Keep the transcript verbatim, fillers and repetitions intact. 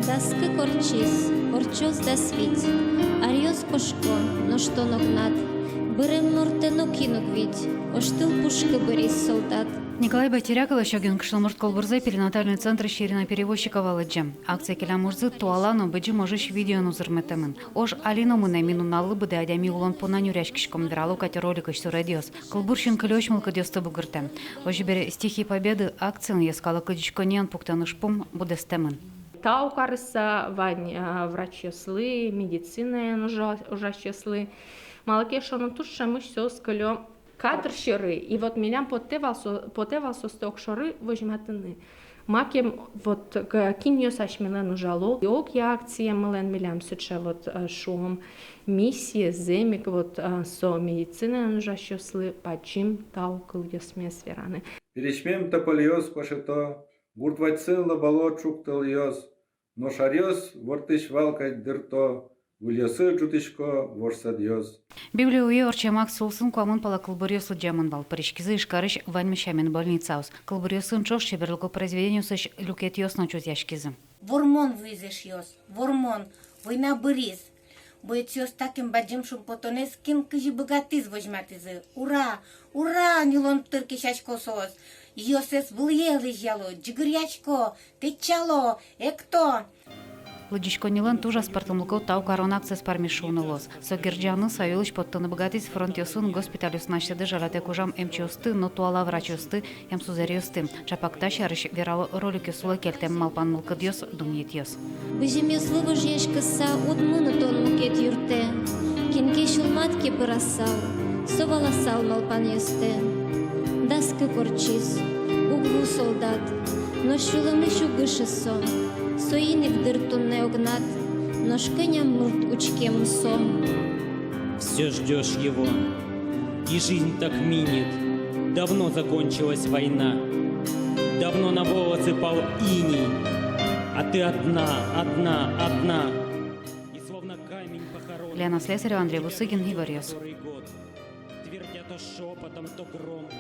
Дас кык ортчиз, ортчоз дас вить. Аръёс кошко, нош тон огнад. Бырем муртэ нокин уг вить, оштыл пушкы быриз солдат. Николай Байтеряк, Лосёгин кышномурт кылбурзэ перинатальный центрысь Ирина Перевозчикова лыдӟе. Акция келям ужзы туала но Быдӟым ожысь видеоен узырмытэмын. Ож али но мынэ, ми нуналлы быдэ адями улон понна нюръяськиськом, верало кадь роликысь суредъёс. Кылбур синкылиозь мылкыдъёсты бугыртэ. Озьы бере «Стихи Победы» акциын йӧскалык лыдӟиськонниен пуктон ужпум быдэстэмын. Тау карыса вань, а, врачъёслы, медицинаын ужа-, ужасьёслы. Малы ке шуоно, туж ӵемысь соос кылё кадр сьӧры. И вот милям потэ вал со-, потэ вал соосты огшоры возьматыны. Макем вот к-, кинъёс асьмелэн ужало. И огъя акциямылэн милям сыӵе вот, э, шуом, миссия, зэмзэ ик вот, э, со медицинаын ужасьёслы бадӟым тау кылъёсмес вераны. Пересьмем топольёс пӧшето, гурт вадьсы лобало ӵук тӧлъёс, нош аръёс ворттӥсь вал кадь дырто, выльёсы ӝутӥсько вожсадъёс. Библия уе ортчем акция улсын куамын пала кылбуръёс лыдъямын вал. Пыриськизы Ижкарысь ваньмыз сямен больницаос. Кылбуръёсын ӵош чеберлыко произведениосысь люкетъёс но чузъяськизы. Вормон вуиз, эшъёс, вормон, война быриз. Боецъёс такем бадӟым шумпотонэз, кин кызьы быгатӥз, возьматӥзы. Ура! Ура! Ньылон тыр кесясько соос. Йӧсэз вылӥе лэзьяло, ӟыгыръясько, тэтчало, экто. Лыдӟиськоннилэн туж аспӧртэмлыко тау карон акциез пӧрмиз шуыны луоз. Со герӟаны, сай улысь поттыны быгатӥз фронтъёсын, госпитальёсын асьсэды жалятэк ужам эмчиосты но туала врачъёсты, эмсузэръёсты. Ӵапак та сярысь верало роликъёс улэ кельтэм малпан мылкыдъёс, дунъетъёс. Бызьымъёслы вожъяськыса уд мыны тон мукет юртэ. Кин ке сюлмад ке пырасал, со валасал малпанъёстэ. Дас кык ортчиз, уг ву солдат, но сюлэмысь уг ышы со. Соин ик дыр туннэ огнад, нош кӧня мурт учке мусо. Всё ждёшь его, и жизнь так минет. Давно закончилась война. Давно на волосы пал иней. А ты одна, одна, одна. И словно камень похоронен. Лена Слесарева, Андрей Бусыгин, «Иворъёс». Который год. Твердя то шёпотом, то громко.